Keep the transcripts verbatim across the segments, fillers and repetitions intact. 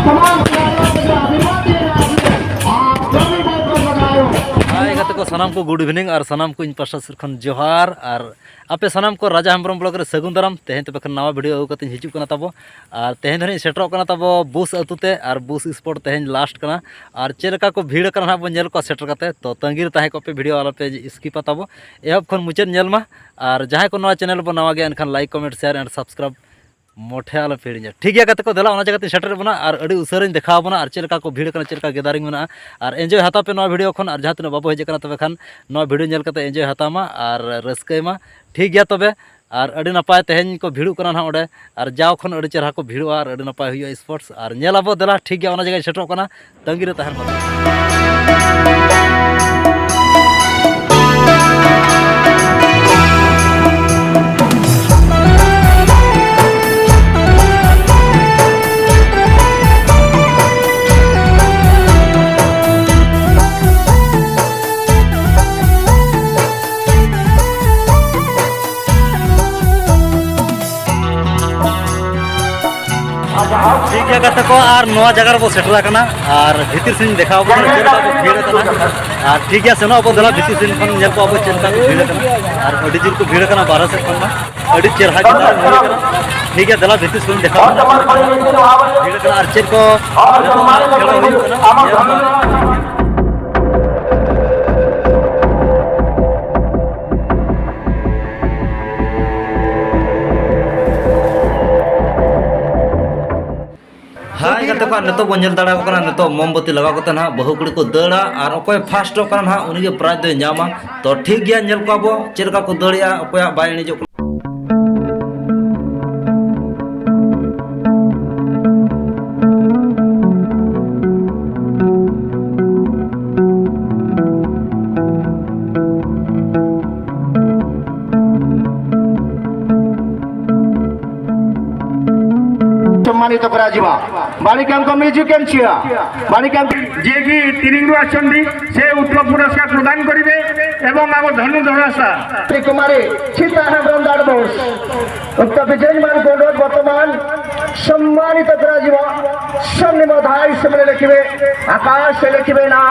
तमाम खिलाड़ियों को जो आशीर्वाद दिए जा रहे हैं, आप सभी को ऊपर लगाए हो। हाय ᱜᱟᱛᱮ ᱠᱚ, ᱥᱟᱱᱟᱢ ᱠᱚ good evening ᱟᱨ ᱥᱟᱱᱟᱢ ᱠᱚ ᱤᱧ ᱯᱟᱥᱴᱟ ᱥᱮᱫ ᱠᱷᱚᱱ ᱡᱚᱦᱟᱨ᱾ ᱟᱨ ᱟᱯᱮ ᱥᱟᱱᱟᱢ ᱠᱚ ᱨᱟᱡᱟ ᱦᱮᱢᱵᱨᱚᱢ ᱵᱞᱚᱜ ᱨᱮ ᱥᱟᱹᱜᱩᱱ ᱫᱟᱨᱟᱢ᱾ ᱛᱮᱦᱮᱧ ᱛᱚᱵᱮ ᱠᱷᱟᱱ ᱱᱟᱣᱟ ᱵᱷᱤᱰᱤᱭᱳ ᱟᱹᱜᱩ ᱠᱟᱛᱮᱧ ᱦᱤᱡᱩᱜ ᱠᱟᱱᱟ ᱛᱟᱵᱚ᱾ ᱟᱨ ᱛᱮᱦᱮᱧ ᱫᱚ ᱱᱟᱦᱟᱜ ᱤᱧ ᱥᱮᱴᱮᱨᱚᱜ ᱠᱟᱱᱟ ᱛᱟᱵᱚ ᱵᱩᱥ ᱟᱹᱛᱩ ᱛᱮ, ᱟᱨ ᱵᱩᱥ ᱥᱯᱚᱴ ᱛᱮᱦᱮᱧ ᱞᱟᱥᱴ ᱠᱟᱱᱟ᱾ ᱟᱨ ᱪᱮᱫ ᱞᱮᱠᱟ ᱠᱚ ᱵᱷᱤᱲ ᱟᱠᱟᱱᱟ ᱱᱟᱦᱟᱜ ᱵᱚᱱ ᱧᱮᱞ ᱠᱚᱣᱟ ᱥᱮᱴᱮᱨ ᱠᱟᱛᱮ᱾ ᱛᱚ ᱛᱟᱺᱜᱤ ᱨᱮ ᱛᱟᱦᱮᱸ ᱠᱚᱜ ᱯᱮ, ᱵᱷᱤᱰᱤᱭᱳ ᱟᱞᱚ ᱯᱮ ᱥᱠᱤᱯᱟ ᱛᱟᱵᱚ, ᱮᱦᱚᱵ ᱠᱷᱚᱱ ᱢᱩᱪᱟᱹᱫ ᱧᱮᱞ ᱢᱟ᱾ ᱟᱨ ᱡᱟᱦᱟᱸᱭ ᱠᱚ ᱱᱚᱣᱟ ᱪᱮᱱᱮᱞ ᱵᱚᱱ ᱱᱟᱣᱟ ᱜᱮᱭᱟ, ᱮᱱᱠᱷᱟᱱ like, comment, share and subscribe ᱢᱚᱴᱷᱮ ᱟᱞᱚ ᱯᱮ ᱦᱤᱲᱤᱧᱟ᱾ ᱴᱷᱤᱠ ᱜᱮᱭᱟ ᱜᱟᱛᱮ ᱠᱚ, ᱫᱮᱞᱟ ᱚᱱᱟ ᱡᱟᱭᱜᱟ ᱛᱤᱧ ᱥᱮᱴᱮᱨᱮᱫ ᱵᱚᱱᱟ᱾ ᱟᱨ ᱟᱹᱰᱤ ᱩᱥᱟᱹᱨᱟᱧ ᱫᱮᱠᱷᱟᱣ ᱵᱚᱱᱟ ᱟᱨ ᱪᱮᱫ ᱞᱮᱠᱟ ᱠᱚ ᱵᱷᱤᱲ ᱠᱟᱱᱟ, ᱪᱮᱫ ᱞᱮᱠᱟ ᱜᱮᱫᱟᱨᱤᱝ ᱢᱮᱱᱟᱜᱼᱟ᱾ ᱟᱨ ᱮᱱᱡᱚᱭ ᱦᱟᱛᱟᱣ ᱯᱮ ᱱᱚᱣᱟ ᱵᱷᱤᱰᱤᱭᱳ ᱠᱷᱚᱱ᱾ ᱟᱨ ᱡᱟᱦᱟᱸ ᱛᱤᱱᱟᱹᱜ ᱵᱟᱵᱚ ᱦᱮᱡ ᱟᱠᱟᱱᱟ, ᱛᱚᱵᱮ ᱠᱷᱟᱱ ᱱᱚᱣᱟ ᱵᱷᱤᱰᱤᱭᱳ ᱧᱮᱞ ᱠᱟᱛᱮ ᱮᱱᱡᱚᱭ ᱦᱟᱛᱟᱣ ᱢᱟ ᱟᱨ ᱨᱟᱹᱥᱠᱟᱹᱭ ᱢᱟ᱾ ᱴᱷᱤᱠ ᱜᱮᱭᱟ ᱛᱚᱵᱮ, ᱟᱨ ᱟᱹᱰᱤ ᱱᱟᱯᱟᱭ ᱛᱮᱦᱮᱧ ᱠᱚ ᱵᱷᱤᱲᱚᱜ ᱠᱟᱱᱟ ᱱᱟᱦᱟᱜ ᱚᱸᱰᱮ᱾ ᱟᱨ ᱡᱟᱣ ᱠᱷᱚᱱ ᱟᱹᱰᱤ ᱪᱮᱦᱨᱟ ᱠᱚ ᱵᱷᱤᱲᱚᱜᱼᱟ ᱟᱨ ᱟᱹᱰᱤ ᱱᱟᱯᱟᱭ ᱦᱩᱭᱩᱜᱼᱟ ᱥᱯᱳᱨᱴᱥ᱾ ᱟᱨ ᱧᱮᱞ ᱟᱵᱚ, ᱫᱮᱞᱟ ᱴᱷᱤᱠ ᱜᱮᱭᱟ, ᱚᱱᱟ ᱡᱟᱭᱜᱟᱧ ᱥᱮᱴᱮᱨᱚᱜ ᱠᱟᱱᱟ᱾ ᱛᱟᱺᱜᱤ ᱨᱮ ᱛᱟᱦᱮᱱ ᱢᱟ᱾ ᱴᱷᱤᱠ ᱜᱮᱭᱟ ᱜᱟᱛᱮ ᱠᱚ, ᱟᱨ ᱱᱚᱣᱟ ᱡᱟᱭᱜᱟ ᱨᱮᱵᱚ ᱥᱮᱴᱮᱨ ᱟᱠᱟᱱᱟ᱾ ᱟᱨ ᱵᱷᱤᱛᱤᱨ ᱥᱮᱫ ᱤᱧ ᱫᱮᱠᱷᱟᱣ ᱟᱵᱚᱱᱟ ᱪᱮᱫ ᱞᱮᱠᱟ ᱠᱚ ᱵᱷᱤᱲ ᱟᱠᱟᱱᱟ᱾ ᱟᱨ ᱴᱷᱤᱠ ᱜᱮᱭᱟ, ᱥᱮᱱᱚᱜ ᱟᱵᱚ, ᱫᱮᱞᱟ ᱵᱷᱤᱛᱤᱨ ᱥᱮᱫ ᱠᱷᱚᱱ ᱧᱮᱞ ᱠᱚᱣᱟ ᱵᱚ ᱪᱮᱫ ᱞᱮᱠᱟ ᱠᱚ ᱵᱷᱤᱲ ᱟᱠᱟᱱᱟ᱾ ᱟᱨ ᱟᱹᱰᱤ ᱡᱳᱨ ᱠᱚ ᱵᱷᱤᱲ ᱟᱠᱟᱱᱟ ᱵᱟᱦᱨᱮ ᱥᱮᱫ ᱠᱷᱚᱱ ᱢᱟ᱾ ᱟᱹᱰᱤ ᱪᱮᱦᱨᱟ ᱜᱮ ᱫᱟᱨᱮ ᱦᱩᱭ ᱟᱠᱟᱱᱟ᱾ ᱴᱷᱤᱠ ᱜᱮᱭᱟ, ᱫᱮᱞᱟ ᱵᱷᱤᱛᱤᱨ ᱥᱮᱫ ᱤᱧ ᱫᱮᱠᱷᱟᱣ ᱟᱵᱚᱱᱟ ᱵᱷᱤᱲ ᱟᱠᱟᱱᱟ ᱟᱨ ᱪᱮᱫ ᱠᱚ ᱠᱷᱮᱞ ᱦᱩᱭᱩᱜ ᱠᱟᱱᱟ, ᱧᱮᱞ ᱢᱟ᱾ ᱦᱟᱭ ᱜᱟᱛᱮ ᱠᱚ, ᱱᱤᱛᱚᱜ ᱵᱚᱱ ᱧᱮᱞ ᱫᱟᱲᱮᱭᱟᱠᱚ ᱠᱟᱱᱟ, ᱱᱤᱛᱚᱜ ᱢᱳᱢᱵᱟᱛᱤ ᱞᱟᱜᱟᱣ ᱠᱟᱛᱮ ᱱᱟᱦᱟᱜ ᱵᱟᱹᱦᱩ ᱠᱩᱲᱤ ᱠᱚ ᱫᱟᱹᱲᱟ ᱟᱨ ᱚᱠᱚᱭ ᱯᱷᱟᱥᱴᱚᱜ ᱠᱟᱱᱟ ᱱᱟᱦᱟᱜ, ᱩᱱᱤᱜᱮ ᱯᱨᱟᱭᱤᱡᱽ ᱫᱚᱭ ᱧᱟᱢᱟ᱾ ᱛᱚ ᱴᱷᱤᱠ ᱜᱮᱭᱟ, ᱧᱮᱞ ᱠᱚᱣᱟ ᱵᱚ ᱪᱮᱫ ᱞᱮᱠᱟ ᱠᱚ ᱫᱟᱹᱲᱮᱜᱼᱟ, ᱚᱠᱚᱭᱟᱜ ᱵᱟᱭ ᱮᱱᱮᱡᱚᱜ ᱠᱟᱱᱟ᱾ সম্মানিত করা যিবা। ମାଣିକାଙ୍କ ମ୍ୟୁଜିକାଲ ଚେୟାର, ମାଣିକାଙ୍କ ଯିଏକି ତିନି ନୂଆ ଅଛନ୍ତି, ସେ ଉକ୍ତ ପୁରସ୍କାର ପ୍ରଦାନ କରିବେ ଏବଂ ଆମ ଧନୁ ଧରାସା। କୁମାରୀ ସୀତା ହେମ୍ବ୍ରମ ଦାଣ୍ଡ ବୋସ୍। ଉକ୍ତ ବିଜୟୀମାନଙ୍କୁ ବର୍ତ୍ତମାନ ସମ୍ମାନିତ କରାଯିବ। ସ୍ୱର୍ଣ୍ଣିମ ଧାଇ ସେମାନେ ଲେଖିବେ, ଆକାଶରେ ଲେଖିବେ ନା।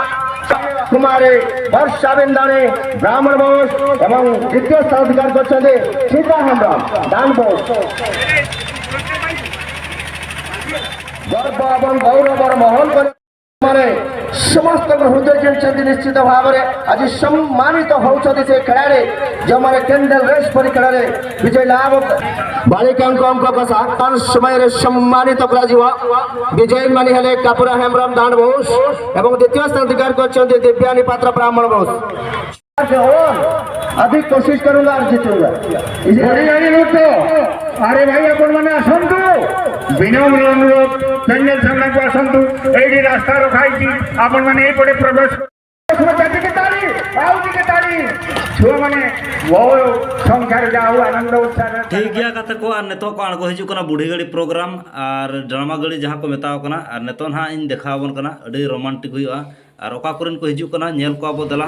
କୁମାରୀ ବର୍ଷା ବିନ୍ଦାଣୀ ବ୍ରାହ୍ମଣ ବଂଶ ଏବଂ ଦ୍ୱିତୀୟ ସ୍ଥାନ ଅଧିକାର କରିଛନ୍ତି ସୀତା ହେମ୍ବ୍ରମ ଦାଣ୍ଡ ବୋସ୍। ଗର୍ବ ଏବଂ ଗୌରବର ମହଲ କରି ମାନେ ସମସ୍ତଙ୍କ ହୃଦୟ ଜିଣିଛନ୍ତି। ନିଶ୍ଚିତ ଭାବରେ ଆଜି ସମ୍ମାନିତ ହେଉଛନ୍ତି ସେ କ୍ରୀଡ଼ାରେ, ଯେଉଁମାନେ କ୍ୟାଣ୍ଡେଲ ରେସ୍ ପରି କ୍ରୀଡ଼ାରେ ବିଜୟ ଲାଭ। ବାଳିକାଙ୍କ ଅଙ୍କକୁ ଆହ୍ୱାନ ସମୟରେ ସମ୍ମାନିତ କରାଯିବ। ବିଜୟୀମାନେ ହେଲେ କାପୁରା ହେମ୍ବ୍ରମ ଦାଣ୍ଡ ବୋସ୍ ଏବଂ ଦ୍ୱିତୀୟ ସ୍ଥାନ ଅଧିକାର କରିଛନ୍ତି ଦିବ୍ୟାନୀ ପାତ୍ର ବ୍ରାହ୍ମଣ ବଂଶ। और अधिक कोशिश करूंगा और जीतूंगा। ବଢ଼ିଆଣି ନୃତ୍ୟ। ଆରେ ଭାଇ, ଆପଣମାନେ ଆସନ୍ତୁ, ବିନମ୍ର ଅନୁରୋଧ, ପ୍ୟାଣ୍ଡେଲ ସାମ୍ନାକୁ ଆସନ୍ତୁ। ଏଇଠି ରାସ୍ତା ରଖା ହେଇଛି, ଆପଣମାନେ ଏଇପଟେ ପ୍ରବେଶ କର। ଟିକେ ତାଳି, ଆଉ ଟିକେ ତାଳି। ଛୁଆମାନେ ବହୁ ସଂଖ୍ୟାରେ ଯାହା ହଉ ଆନନ୍ଦ ଉତ୍ସାହରେ। ᱴᱷᱤᱠ ᱜᱮᱭᱟ ᱜᱟᱛᱮ ᱠᱚ, ᱟᱨ ᱱᱤᱛᱚᱜ ᱠᱚ ᱟᱬᱜᱚ ᱦᱤᱡᱩᱜ ᱠᱟᱱᱟ ᱵᱩᱲᱦᱤ ᱜᱟᱹᱲᱤ ᱯᱨᱳᱜᱨᱟᱢ ᱟᱨ ᱰᱨᱟᱢᱟ ᱜᱟᱹᱲᱤ ᱡᱟᱦᱟᱸ ᱠᱚ ᱢᱮᱛᱟᱣ ᱠᱟᱱᱟ᱾ ᱟᱨ ᱱᱤᱛᱚᱜ ᱱᱟᱦᱟᱜ ᱤᱧ ᱫᱮᱠᱷᱟᱣ ᱟᱵᱚᱱ ᱠᱟᱱᱟ, ᱟᱹᱰᱤ ᱨᱳᱢᱟᱱᱴᱤᱠ ᱦᱩᱭᱩᱜᱼᱟ᱾ ᱟᱨ ᱚᱠᱟ ᱠᱚᱨᱮᱱ ᱠᱚ ᱦᱤᱡᱩᱜ ᱠᱟᱱᱟ, ᱧᱮᱞ ᱠᱚᱣᱟ ᱵᱚ ᱫᱮᱞᱟ᱾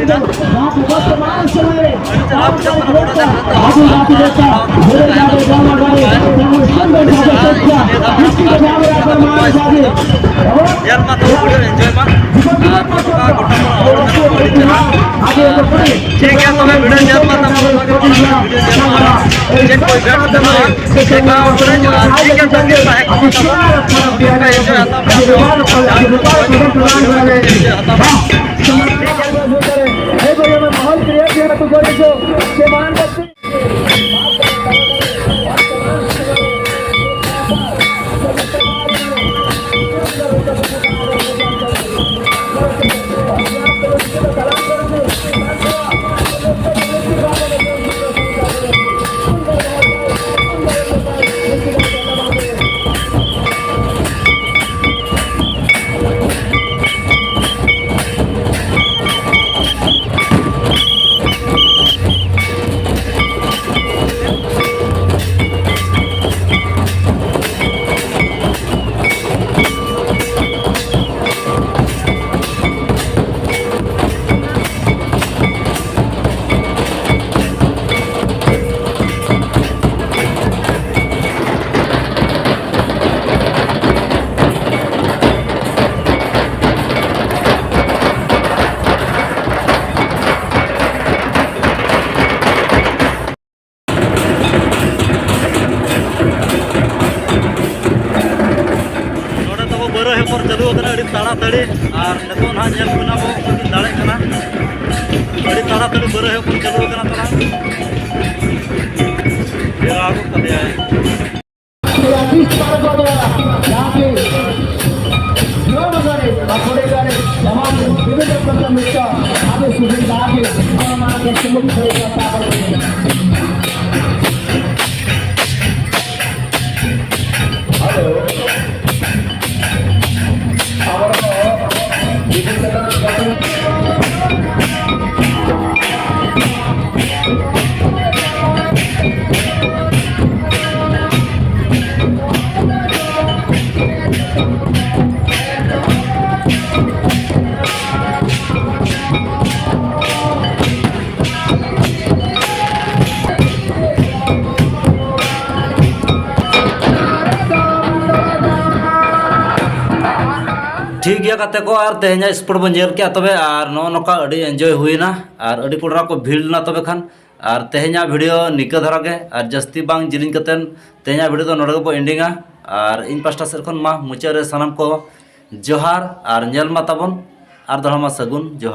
ᱦᱩᱭᱱᱟ᱾ ᱟᱹᱰᱤ ᱪᱟᱞᱟᱣ ᱵᱩᱡᱷᱟᱹᱜ ᱠᱟᱱᱟ, ᱵᱚᱲᱚ ᱡᱟᱦᱟᱸ ᱫᱚ ᱟᱵᱚ ᱥᱟᱱᱛᱟᱲ ᱠᱚᱣᱟᱜ ᱫᱚ ᱛᱟᱦᱮᱸ ᱠᱟᱱᱟ᱾ ᱟᱨ ᱱᱤᱭᱟᱹ ᱫᱷᱟᱣ ᱫᱚ ᱱᱚᱣᱟ ᱡᱟᱦᱟᱸ ᱫᱚ ᱱᱚᱣᱟ ᱥᱤᱛᱩᱝ ᱫᱚ ᱧᱮᱞ ᱢᱟ ᱛᱟᱵᱚ ᱵᱷᱤᱰᱤᱭᱳ ᱮᱱᱡᱚᱭ ᱢᱟ᱾ ᱟᱨ ᱱᱚᱝᱠᱟ ᱜᱚᱴᱟ ᱯᱟᱲᱟ ᱦᱚᱲ ᱢᱮᱱᱟᱜ ᱠᱚᱣᱟ ᱟᱹᱰᱤ ᱪᱮᱦᱨᱟ᱾ ᱟᱨ ᱴᱷᱤᱠ ᱜᱮᱭᱟ, ᱛᱚᱵᱮ ᱵᱷᱤᱰᱤᱭᱳ ᱧᱮᱞ ᱢᱟ ᱛᱟᱵᱚ, ᱱᱚᱝᱠᱟ ᱜᱮ ᱵᱷᱤᱰᱤᱭᱳ ᱧᱮᱞ ᱢᱟ᱾ ᱪᱮᱫ ᱠᱚ event ᱢᱮᱱᱟᱜᱼᱟ, ᱫᱮᱠᱷᱟᱣ ᱠᱚᱨᱮ ᱟᱨ ᱴᱷᱤᱠ ᱜᱮᱭᱟ, ᱛᱚᱵᱮ ᱛᱟᱦᱮᱸ ᱠᱚᱜ ᱛᱟᱵᱚᱱ᱾ ᱱᱚᱝᱠᱟ enjoy ᱦᱟᱛᱟᱣ ᱯᱮ, ᱟᱯᱮ ᱦᱚᱸ ᱡᱟᱦᱟᱸ ᱛᱤᱱᱟᱹᱜ ᱠᱚ enjoy ᱦᱟᱛᱟᱣ ᱯᱮ᱾ ᱪᱟᱹᱞᱩ ᱟᱠᱟᱱᱟ ᱟᱹᱰᱤ ᱛᱟᱲᱟᱛᱟᱲᱤ, ᱟᱨ ᱱᱤᱛᱚᱜ ᱱᱟᱦᱟᱜ ᱧᱮᱞ ᱠᱚ ᱱᱟᱦᱟᱜ ᱵᱚᱱ ᱫᱟᱲᱮᱜ ᱠᱟᱱᱟ, ᱟᱹᱰᱤ ᱛᱟᱲᱟᱛᱟᱲᱤ ᱵᱟᱹᱨᱟᱹᱭ ᱦᱚᱸ ᱪᱟᱹᱞᱩ ᱟᱠᱟᱱᱟ ᱛᱟᱲᱟ᱾ ᱵᱮᱲᱟ ᱠᱚ ᱠᱟᱫᱮᱭᱟᱭ᱾ ᱴᱷᱤᱠ ᱜᱮᱭᱟ ᱜᱟᱛᱮ ᱠᱚ, ᱟᱨ ᱛᱮᱦᱮᱧᱟᱜ sport ᱵᱚᱱ ᱧᱮᱞ ᱠᱮᱜᱼᱟ᱾ ᱛᱚᱵᱮ ᱟᱨ ᱱᱚᱜᱼᱚ ᱱᱚᱝᱠᱟ ᱟᱹᱰᱤ enjoy ᱦᱩᱭᱱᱟ, ᱟᱨ ᱟᱹᱰᱤ ᱠᱚᱲᱟ ᱠᱚ ᱵᱷᱤᱲ ᱞᱮᱱᱟ᱾ ᱛᱚᱵᱮ ᱠᱷᱟᱱ ᱟᱨ ᱛᱮᱦᱮᱧᱟᱜ video ᱱᱤᱠᱟᱹ ᱫᱷᱟᱨᱟ ᱜᱮ, ᱟᱨ ᱡᱟᱹᱥᱛᱤ ᱵᱟᱝ ᱡᱤᱞᱤᱧ ᱠᱟᱛᱮᱱ ᱛᱮᱦᱮᱧᱟᱜ video ᱫᱚ ᱱᱚᱰᱮ ᱜᱮᱵᱚ endingᱟ᱾ ᱟᱨ ᱤᱧ ᱯᱟᱥᱴᱟ ᱥᱮᱫ ᱠᱷᱚᱱ ᱢᱟ ᱢᱩᱪᱟᱹᱫ ᱨᱮ ᱥᱟᱱᱟᱢ ᱠᱚ ᱡᱚᱦᱟᱨ, ᱟᱨ ᱧᱮᱞ ᱢᱟ ᱛᱟᱵᱚᱱ ᱟᱨ ᱫᱚᱲᱦᱟ ᱢᱟ ᱥᱟᱹᱜᱩᱱ ᱡᱚᱦᱟᱨ᱾